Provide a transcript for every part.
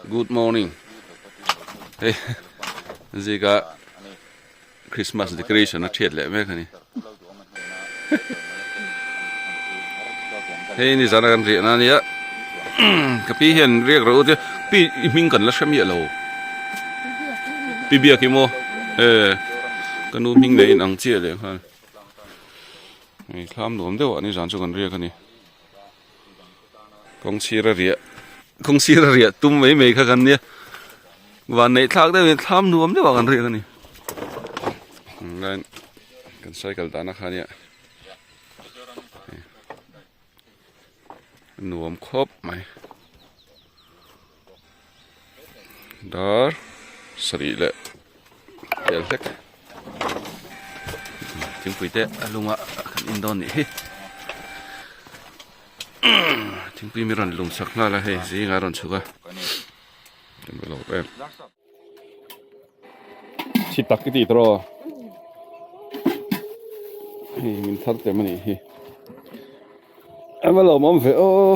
Good morning hei zika Christmas decoration a thiat leh mek ani hei ni zan a kan riahna ania ka pi hian riak rawh u te pi i hming kan la hre miah lo pi biak i maw e ka nu hming leh in ang chiah leh nghal hei thlam nuam deuh ah nizan chu kan riak ani. Kawng sir a riah kawng sir a riah tum mai mai kha kan nia van neih thlak deuh in thlam nuam deuh ah kan riak a ni line kan cycle dahna kha nia nuam khawp mai dar sarih leh tel hlek thingpui te a lung ah kan in dawn nih hi thingpui mi rawn lum sak nghal a hei zingah a rawn chhuk a kan va lawm em chhi tak i tih tawh hei min thar tem a nih hi a va lawmawm ve aw.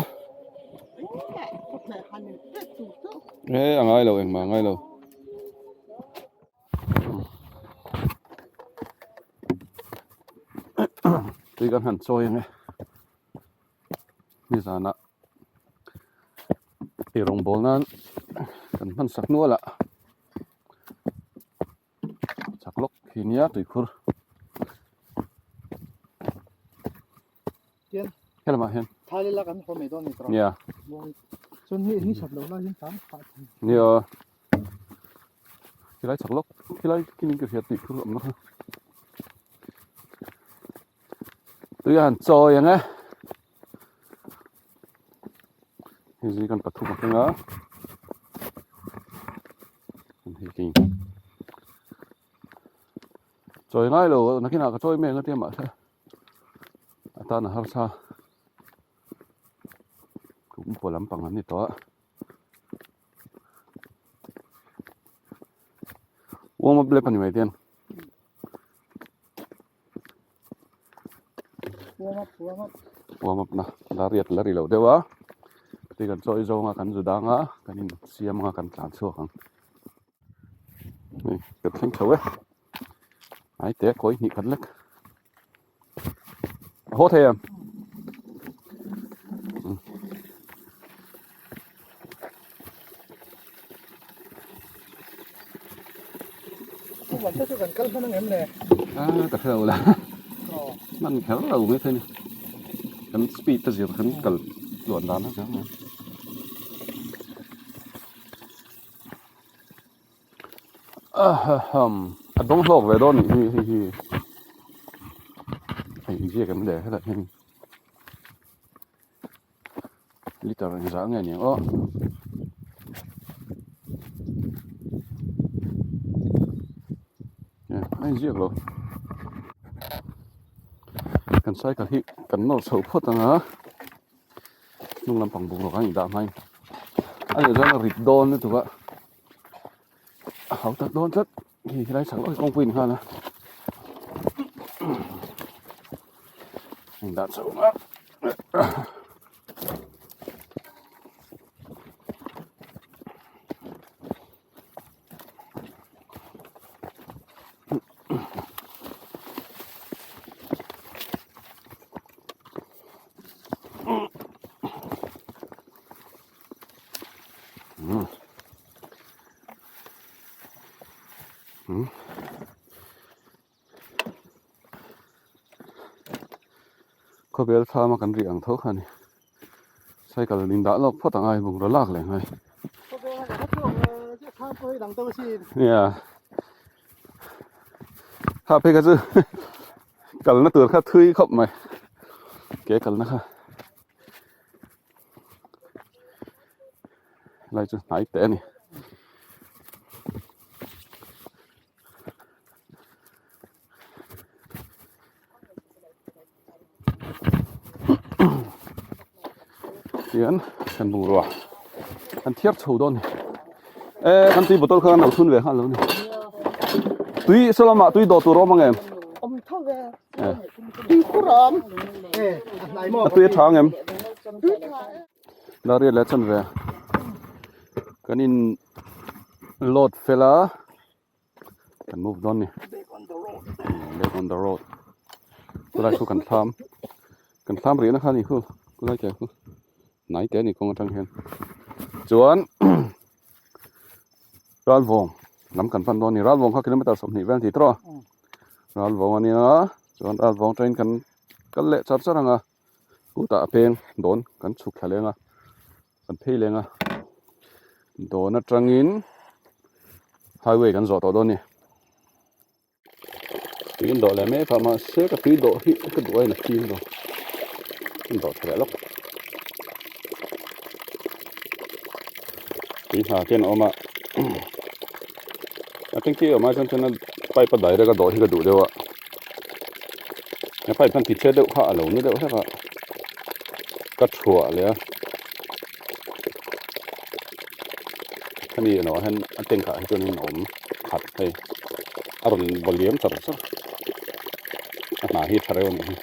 E a ngai lo engmah a ngai lo tui kan han chawi ang e nizanah ei rawngbawl nan kan hman sak nual a chak lawk hi nia tuikhur Tian. Helamah hian. Thai la kan haw mai dawn ni tawh. Nia. Chuan ni ni sat lo lai hian tlan phah thei. Nia. Khilai chak lawk khilai kinin ka hriat tih phur awm na kha. Tui a han chawi ang e. Hei zing kan pathum a thleng a. Hei king. Chawi ngai lo nakinah ka chawi mek a tia mahse. A tan a harsa kum paw lampang an ni tawh a warm up lap a ni mai ten warm up warm up warm up na la riat la ri lo deuh a ti kan chawi zawng a kan zu dang a kan in siam anga kan tlan chhuak ang hei ka thleng chho e. Ai te kawi hnih khat lek a haw thei em a ka hre lo la hman kher lo mai thei ni kan speed a zir kan kal tluan dan a zir mai. A dawng hlawk ve dawn nih hi hei hi hei inziak em le helai hian liter engzah nge niang aw a inziak lo kan cycle hi kan nawr chho phawt ang a hnung lampang bungrua kan indah hmain a nih chuan a rit dawn lutuk a. A hau tak dawn tlat hei helai chak lawk hi kawngpui a ni nghal a eng dah chho a Khawvel thlam a kan rih ang tho kha a ni cycle in dah lawk phawt ang a bungraw lak leh ngai nia kha phei kha chu kalna tur kha thui khawp mai ke kalna kha. Lai chu hnai teh a ni. Tihian kan bungrua kan thiar chho dawn a ni. E kan tui bottle kha kan lo thun ve nghal lo a ni. Tui saw lamah tui dawh tur a awm ang em? Awm tho ve. Tui khur a awm. A tui a tha ang em? Dariat leh a chan ve. Kan in load fel a kan move dawn ni back on the road chulai chu kan thlam kan thlam rihna kha a ni khu chulai ke khu hnai te a ni kawng atang hian chuan Ralvawng lam kan pan dawn a ni Ralvawng kha kilometer 20 vel a ni tawh a Ralvawng a nia chuan Ralvawng atangin kan kal leh char char ang a chutah a peng dawn kan chhuk thla leng a. Kan phei leng a, dawn atangin highway kan zawh tawh dawn a ni. Tui an dawh leh mek a mahse ka tui dawh hi ka duh aiin a fim lo, an dawh tha leh lawk. Tui hna te an awm a, a tanky awm ai chuan chuan pipe a direct a dawh hi ka duh deuh a, a pipe khan ti chhe deuh kha a lo ni deuh hlek a. Ka thuah leh a hemi erawh hian a tank ah hi chuanin a awm khat hei a rawn vaw liam char char a hna hi a tha reuh a nih hi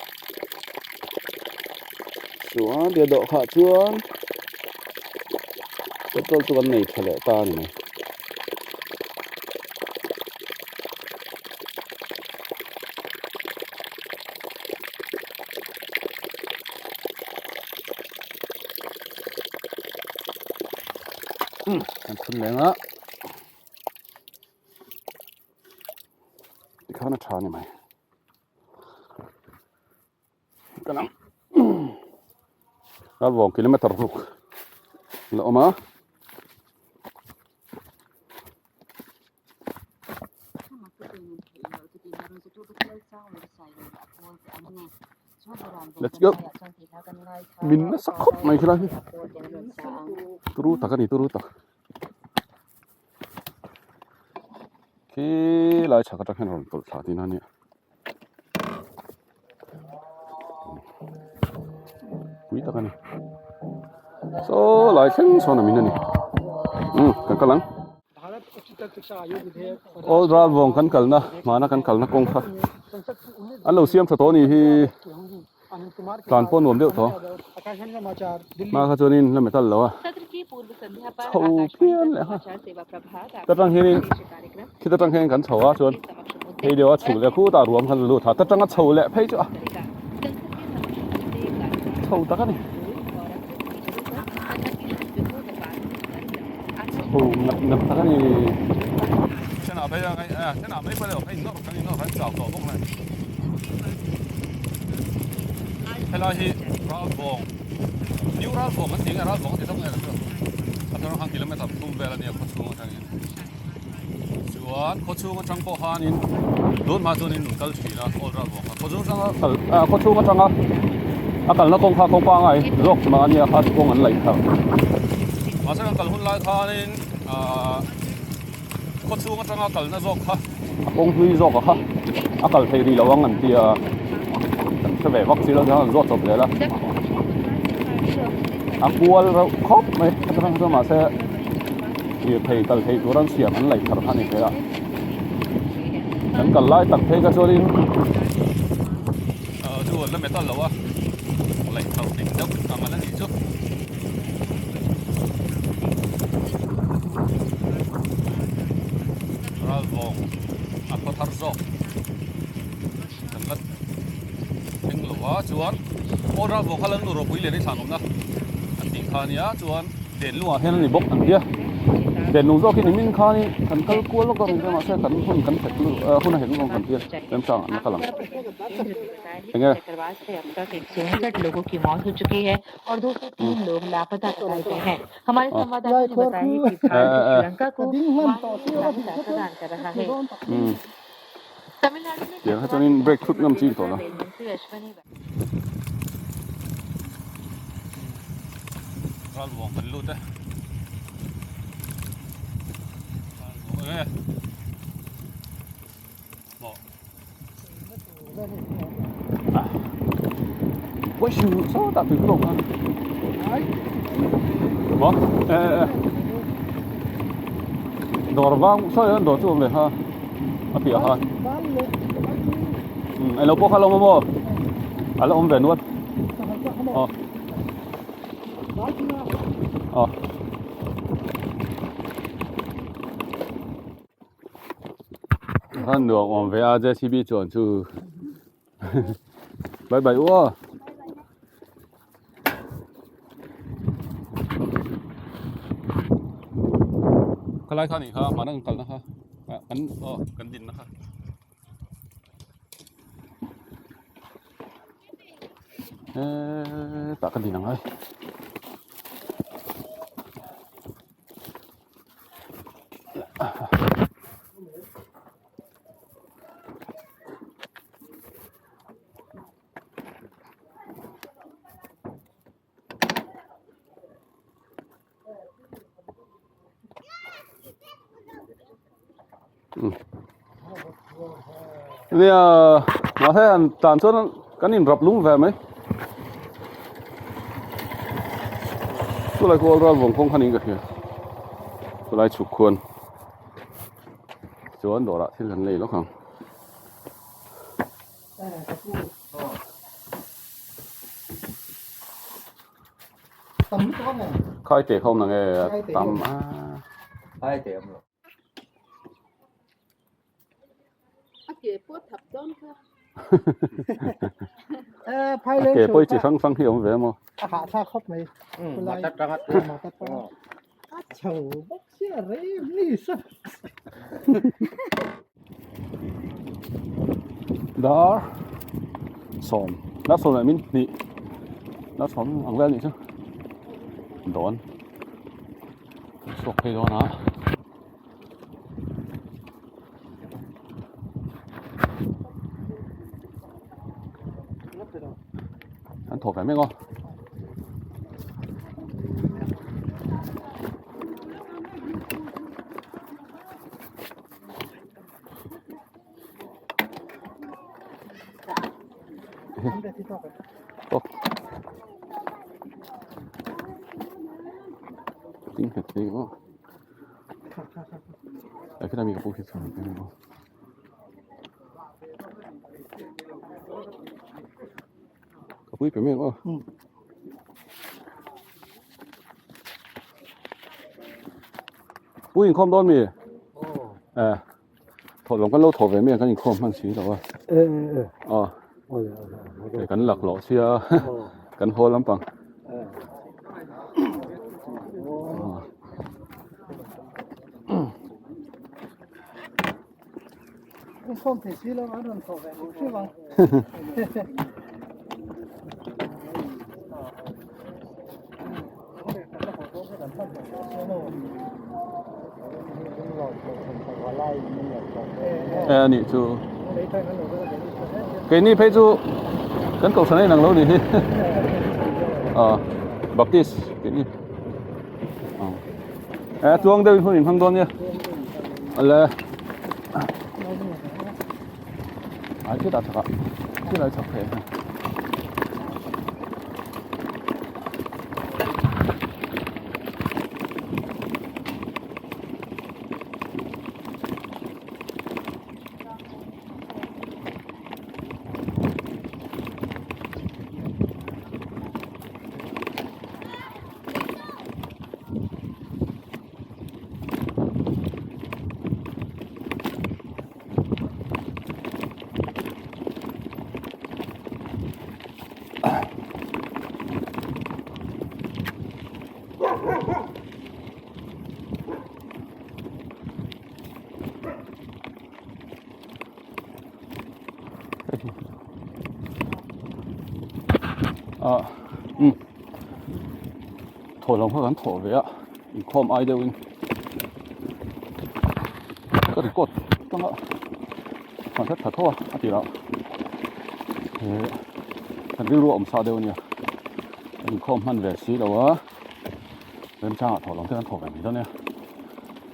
chuan bia dawh khah chuan petrol chu kan nei tha leh ta a ni mai. Kan phun leng a tikhan a tha a ni mai ka lang Ralvawng kilometer ruk la awm a. Let's go min nasa khawp mai khilai hi turu tak a ni turu tak khi lai chhak atang hian a rawn tawlh thla tihna a nia pui tak a ni saw lai thleng sawn a min a ni umm kan kal ang. Old Ralvawng kan kalna hmana kan kalna kawng kha an lo siam tha tawh a nih hi tlan pawh nuam deuh tawh hma kha chuanin la metal lo a chho phian leh a ta tang hianin khita tang hian kan chho a chuan hei deuh a chhuk leh khutah ruam khan lut a ta tanga chho leh phei chu a chho tak a ni. Chho ngap ngap tak a ni. Thenah phei a a thenah mai pawh a in nawr kan in nawr kan chau tawh bawk mai. Helai hi Ralvawng New Ralvawng an tih nge Ralvawng an ti zawk nge ka hria a chuan khan kilometer thum vel a nia khawchhung atangin chuan khawchhung atang pawh khanin tun hma chuanin an kal thin a Old Ralvawng kha khawchhung atanga kal ah khawchhung atanga a kalna kawng kha kawng pangai zawk mah a nia kha kawng an laih thar mahse kan kal hun lai khanin ahh khawchhung atanga kalna zawk kha a kawng hlui zawk a kha a kal thei rih lo ang an tia kan hre ve vak si lo chuan an zawt chawp zel a a kual reuh khawp mai atang chuan mahse lirthei kal theih tur an siam an laih thar kha a ni hle a kan kal lai tak phei kha chuanin chu an la metal lo a laih thar ding deuh ang an la nih chu. Ralvawng a khaw thar zawk kan la thleng lo a chuan aw Ralvawng kha Lalnu ropui lian i thlan awmna an tih kha a nia chuan Denlungah hian a ni bawk an tia Denlung zawk hi nimin khanin kan kal kual lawk a mahse kan hun kan hek luh hun a hek luh ang kan tia remchangah an la kal ang enge. Tiang kha chuanin break thut ngam chin tawh lo. Ralvawng kan lut e. Ralvawng e. Maw. Quay siêu sao ta từ không ha. Maw e e. Dawr vang sawi an dawr chu awm leh ha. A piah khan. Eng lo pawh kha a la awm a maw? A la awm ve nual. Aw. Aw. Khan nuam awm ve a JCB chuan chu bye bye u aw. Khalai kha nih kha hmana kan kalna kha kan aw kan dinna kha. Hetah ka din ang ai. Nia mahse an tan chuan kan inrap lung ve mai chulai khu ral vawng kawng kha niin ka hria chulai chhuk khuan chuan dawrah thil kan lei lawk ang. Khai teh khawm nang e tam a. Khai teh awm lo. A ke pawh thap dawn kha. A ke pawh chi hrang hrang hi awm ve maw. A hah thlak khawp mai. Mata tanga mata tanga. A chho bawk sia rei ni sa. Dar sawm dar sawm leh min hnih dar sawm ang vel anih chu dawn chhuak phei dawn a. An thaw ve mek aw. Ting khat thei maw. Ai khi mi ka pu khi chhan ni maw. Ka pui pe mek aw. Pu inkhawm dawn mi? Eh. Thawh lawm kan lo thawh ve mai ang kan inkhawm hman si lo a. Aw. Hei kan laklawh sia kan haw lampang. Inkhawm thei si lo an rawn thawh ve ang hrim ang. E a nih chu keini phei chu kan kohhran a inang lo nih hi aw baptist keini aw e tluang deuhin hun inhmang dawn nia ale ai khitah chhakah khilai chhak thei a. Ah um thawhlawm kha kan thawh ve a inkhawm ai deuhin ka record tanga kan hre tha tho a a tirah he kan rilru a awm sa deuh ania kan inkhawm hman ve si lo a remchangah thawhlawm te kan thawh ve mai dawn nia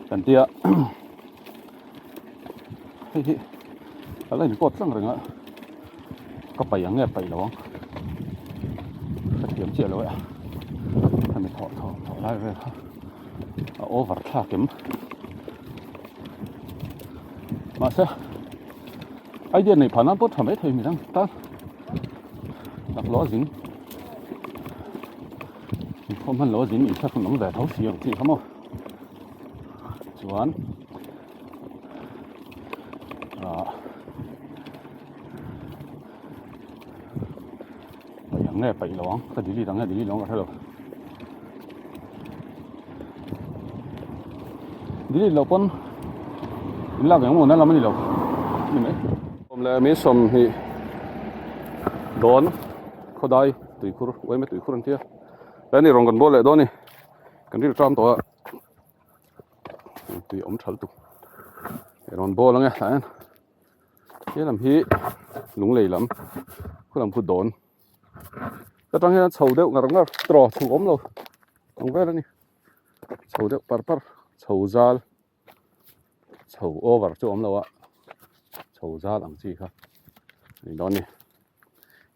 kan tia hei hi a la inpawt tlang reng a ka paih ang nge paih lo ang ka thiam chiah lo e hemi thawh thawh thawh lai vel kha a over thlak em mahse idea nei phah nan pawh tha mai thei mi dang tan laklawh a zin inkhawm hman lo a zin inthlahrun awm ve tho si ang tih kha maw chuan. Ah paih ang nge paih lo ang ka delete ang nge delete lo ang ka hre lo delete loh pawn in lak eng maw na lam a ni lo ni mai awm leh mi sawmhnih dawn khawdai tuikhur uaime tuikhur an tia he ni rawn kan bawl leh dawn a ni kan ril ṭam tawh a. Tui awm tha lutuk rawn bawl ang e tah hian he lam hi lunglei lam khu lam khu dawn ta tang hian chho deuh ngar ngar tawh chho awm lo ang vel a ni chho deuh par par chho zal chho over chu awm lo a chho zal ang chi kha a ni dawn a ni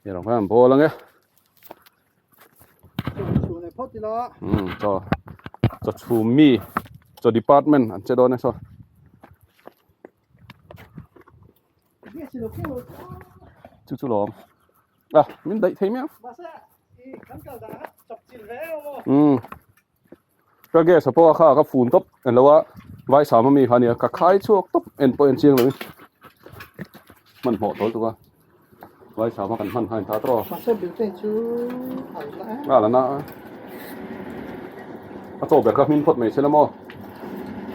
he rawng hian bawl ang e. Umm chaw chaw chhum mi chaw department an che dawn e saw chu chu lawm a min daih thei miau umm ka gas a pawh a kha ka fun tawp eng lo a vai sam ami kha ania ka khai chhuak tawp en pawh en chiang lo in hmanhmawh tawl tuk a. Vai sama kan hman hain ta tawh. Mahse building chu a la em. A la na a. A chaw ber kha hmin phawt mai se la maw.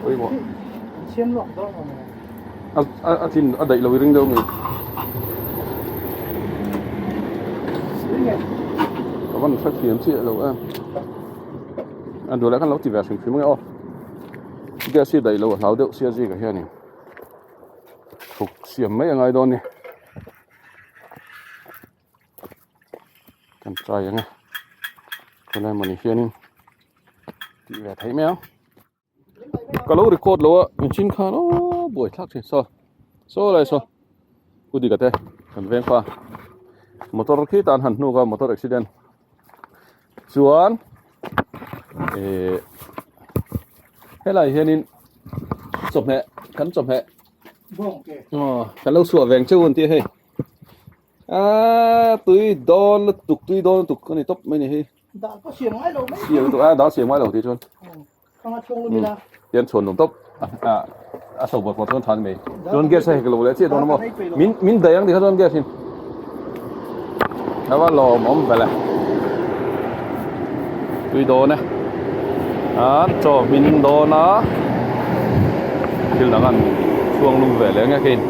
Pawimawh. An siam lawk dawn lo maw. A a a thin a daih lo i ring deuh mi. Ka van hre thiam chiah lo em. A duh leh khan lo ti ve hrim hrim ange aw. Gas hi daih lo a hlau deuh sia zika hianin. Thuk siam mai a ngai dawn a ni. Kan try ang e. Khawlai mawni hianin tih ve theih mai ang. Ka lo record lo a engchin khan aw buai thlak thin saw saw lai saw u dika te kan veng pa motor khi tan han hnuk a motor accident chuan eh helai hianin chawhmeh kan chawhmeh Kan lo chhuah veng cheu an tih a hei aaa tui dawn lutuk tui dawn lutuk a ni tawp mai ni hei dal pawh siam ngai lo mai siam lutuk a dal siam ngai lo tih chuan khanga chhung lu mila tian chhuan nuam tawp a a so bawt bawt chuan tha ni mai chuan gas a hek lo leh chiah dawn a maw min min daih ang tikha chuan gas in a va lawm awm vele tui dawn e an chaw hmin dawn a thil dang an chhuang lum ve leh nge khin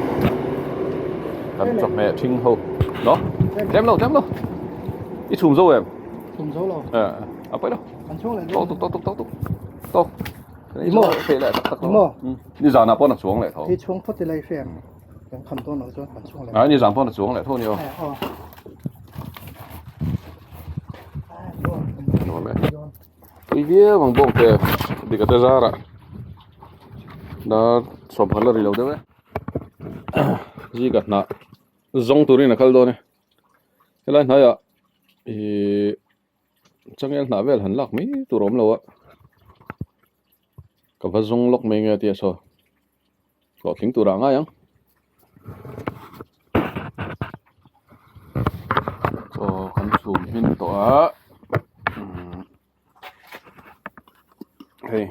kan chawhmeh thing ho no tlem lo tlem lo i chhum zo em chhum zo lo eh a pawi lo kan chhung leh tok tuk tok tuk tok tuk tok mo thei leh tak tak mo ni zana pawn a chuang leh tho i chhung phawt ilai hriam Kan kham dawn loh chuan kan chhung leh. Ai ni zang pawn a chuang leh tho ni aw. Aw. Nuam e. Tui viau ang bawng te dik a te zar ah dar sawmkhat la ri lo deuh e. Zika hnah zawng turin a kal dawn e. Helai hnaiah ihh changel hnah vel han lak mai tur a awm lo a. Ka va zawng lawk mai nge a tia saw. Hlawhtling turah a ngai ang. Chaw kan chhum hmin tawh a umm hei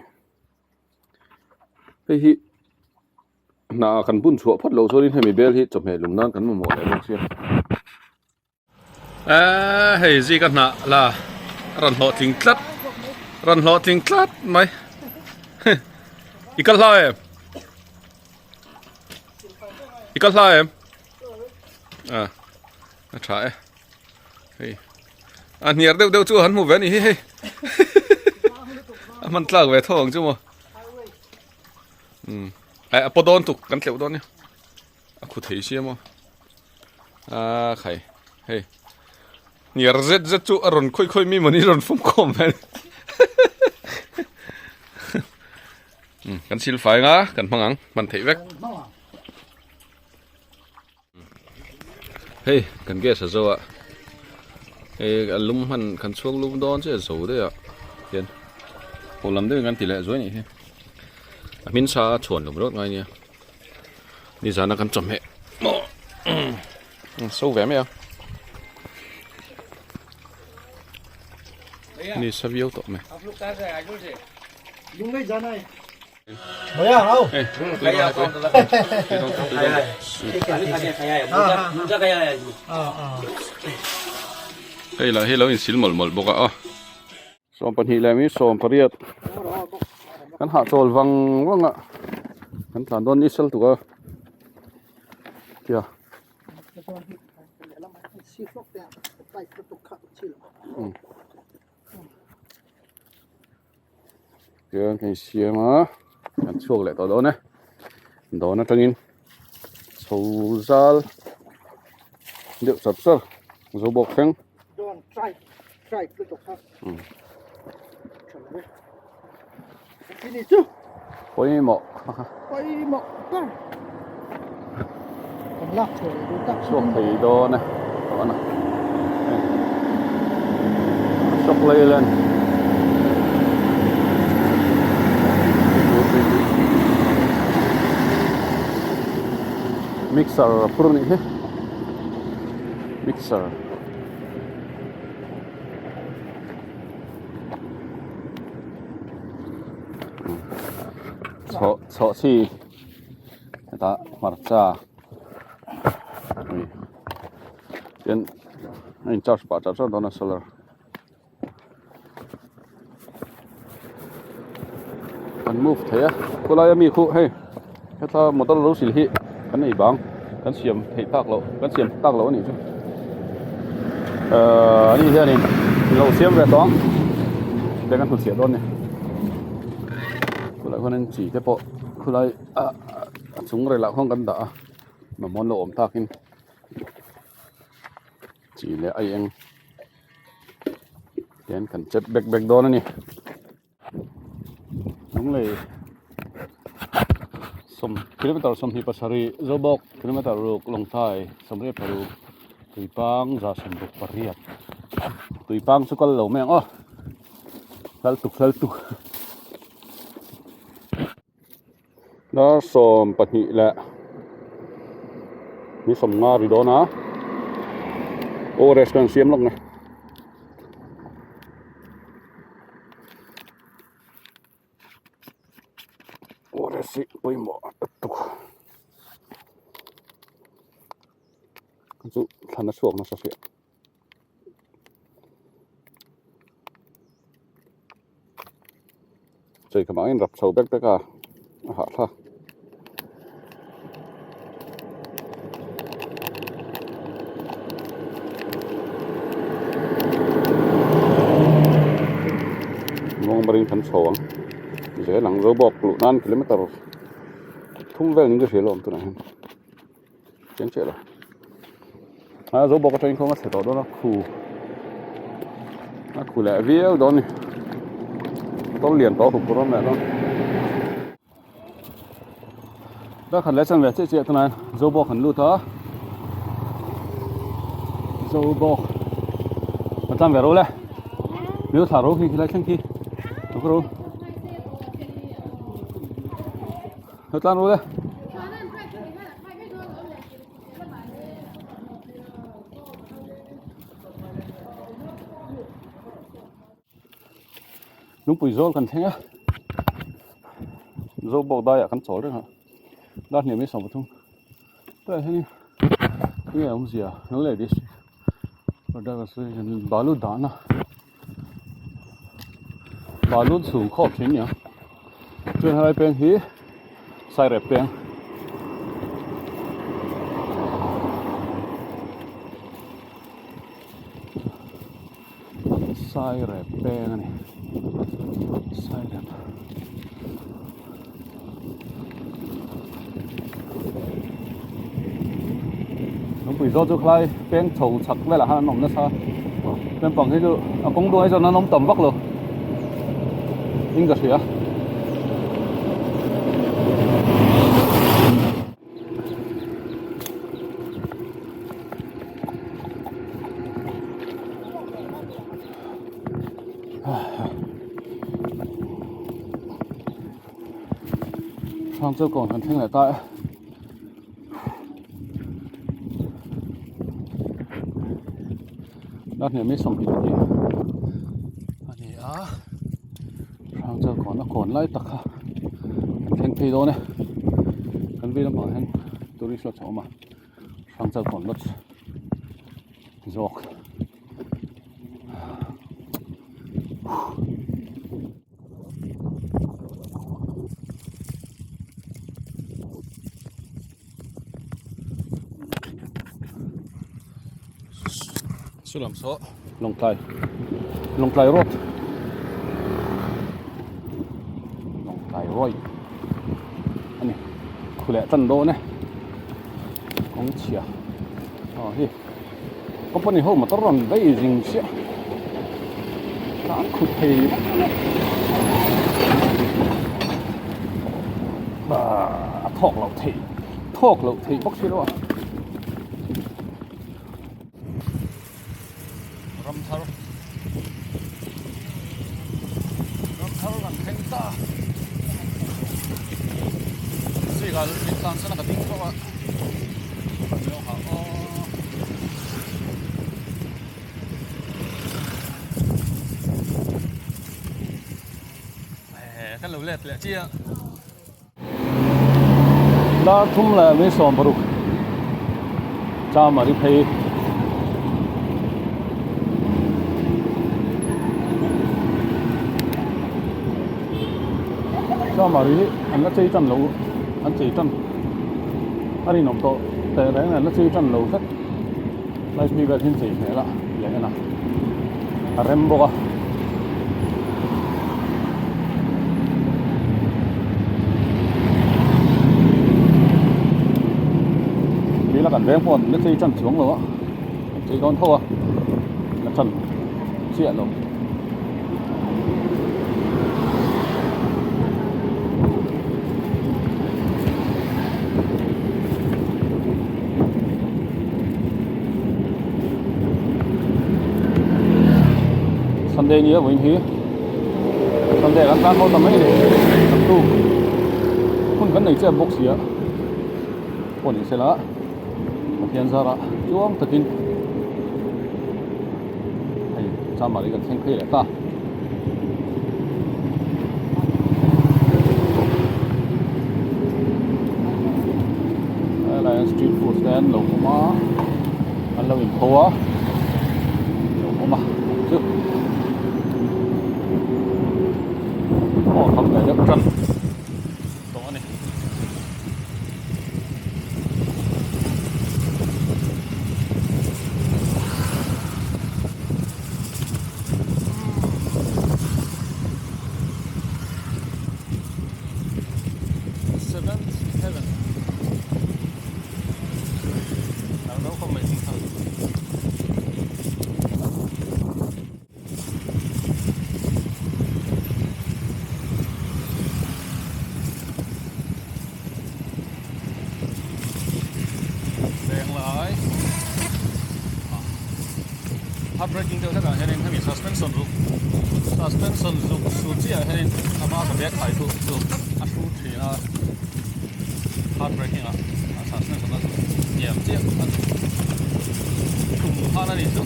hei hi hna kan bun chhuah phawt loh chuanin hemi bel hi chawhmeh lum nan kan mamawh leh bawk sia. Eee hei zika hnah la rawn hlawhtling tlat rawn hlawhtling tlat mai i kal hla em i kal hla em a a tha e hei a hniar deuh deuh chu han hmu ve a ni hi hei a hman tlak ve tho ang chu maw um a paw dawn tuk kan tleuh dawn nia. A khu thei sia maw a khai hei hniar zet zet chu a rawn khawi khawi mi mawni rawn fum khawm mai um kan sil fai anga kan hmang ang hman theih vek hei kan gas a zo a hei a lum hman kan chhuak lum dawn chiah a zo daih a hian haw lam deuhin kan ti leh zuai a nih hi a hmin sa a chhuan lum rawt ngai nia. Nizana kan chawhmeh maw so ve mai a ni sa viau tawh mai. Hei lah hi lo insil mawlh mawlh bawk a aw. 12 leh mi 18 kan hahchawl vang vang a kan tlan dawn ni sal tuk a tia. Tichuan kan insiam a kan chhuak leh tawh dawn e dawn atangin chho zal deuh char char zo bawk thleng. Pawimawh chhuak thei dawn e tawh a Ashok Leyland mixer a phur anih hi mixer. Chhawh chhawh chi hetah hmarcha chuan a in charge pah char char dawn a solar kan move thei a khawlaia mi khu hei hetla motor lo sil hi kan ei bang kan siam theih tak loh kan siam tak loh a nih chu ahh ani hianin lo siam ve tawh ang te kan hmu chhiah dawn a ni khulai khuanin chi te pawh khulai ah a chung relah khuan kan dah a mamawh an lo awm takin chi leh a eng tian kan chep bek bek dawn a ni. Lunglei sawm kilometer 27 Zobawk kilometer ruk Lawngtlai 36 Tuipang 168 Tuipang chu kal lo mai ang aw hlal tuk hlal tuk dar 12 leh ni 50 ri dawn a aw restaurant siam lawk nge. Ores hi pawimawh lutuk chu thlan a chhuak nasa hrih chei ka mah in rap chho bek bek a a hahthlak. Muangmarin kan chho ang zel ang robawk luh nan kilometer thum vel niin ka hria alawm tunah hian chiang chiah lo a robawk atangin kawng a chhe tawh dawn a khu a khu leh viau dawn a ni motor lian tawh a hup rawm leh dawn. Dar khat leh chan ve chiah chiah tunah hian Zobawk an lut a Zobawk a tlang ve ro le miu thla ro khi khilai thleng khi a ro a tlang ro le. Lungpui zawl kan thleng a Zobawk daiah kan chawl reng a dar hniam hi 13 tunah hian enge awmzia Lunglei district balu dahna balu chhung khawp thin nia chuan helai peng hi Sairep peng. Sairep peng a ni Sairep Lungpui zawl chu khlai peng chho chhak velah khan an awm nasa lampang hi chu a kawng duai chuan an awm tam vak lo in ka hria. Hrang chu kawn kan thleng leh ta e. Dar hniam hi 22 a ni a, hrang chu kawn a kawn lai tak kha. phei dawn e kan vei lampangah hian tourist lodge a awm a Hrangchalkawn lodge zawk. Sulam saw Lawngtlai Lawngtlai road Lawngtlai road a ni khu leh tan dawn e kawng chhia aw hi company ho motor rawn vei zing chiah tlan khut thei vak a a thawk loh theih thawk loh theih bawk si lo a. Ram thar ram thar kan thleng ta zikah min tlan san a ka ding tawh a kan lo let leh chiah. Dar thum leh mi 60 cham a ri phei. Cham a ri hi an la chei tan lo an chei tan a rinawm tawh teh reng an la chei tan lo vek lai phei vel hi an chei hmel a leh en a a rem bawk a. Tila kan veng pawh an la chei tan chuang lo a an chei dawn tho a la tan chiah lo. Sunday ni a vawiin hi Sunday kan tan ho ta mai a ni naktuk hun kan nei chiah bawk si a pawh ni sela Pathian zarah tluang takin hei chamari kan thleng phei leh ta. Helai street food te an lo awm a an lo inpho a lo awm a chu aw tham ve deuh tan tawh a ni. Seventh Heaven Nang lo khawp mai thing kha. Venglai hard braking deuh hlekah hianin hemi suspension zuk suspension zuk su chiah hianin a hmaa ka bag khai chu chu a hru thin a hard braking ah a suspension a zuk hniam chiah a zuk tum khan a ni chu.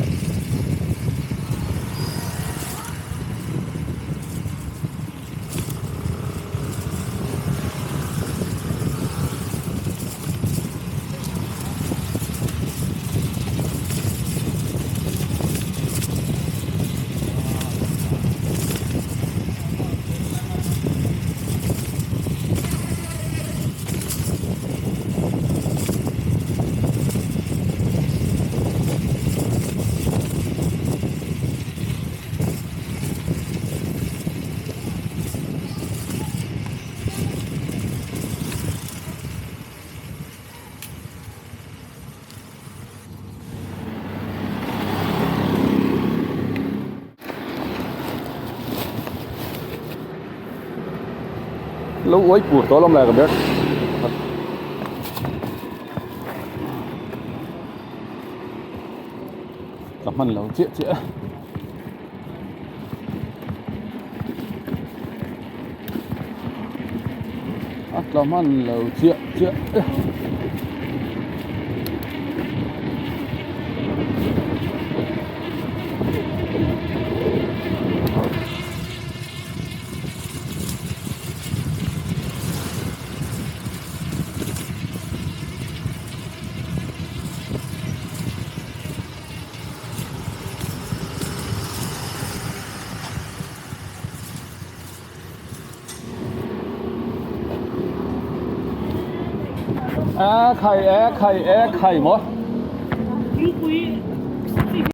Lo uai pur tawh lawm lai ka ber. Ka hman lo chiah chiah a. A tla hman lo chiah chiah e. A khai e khai e khai maw. Thingpui.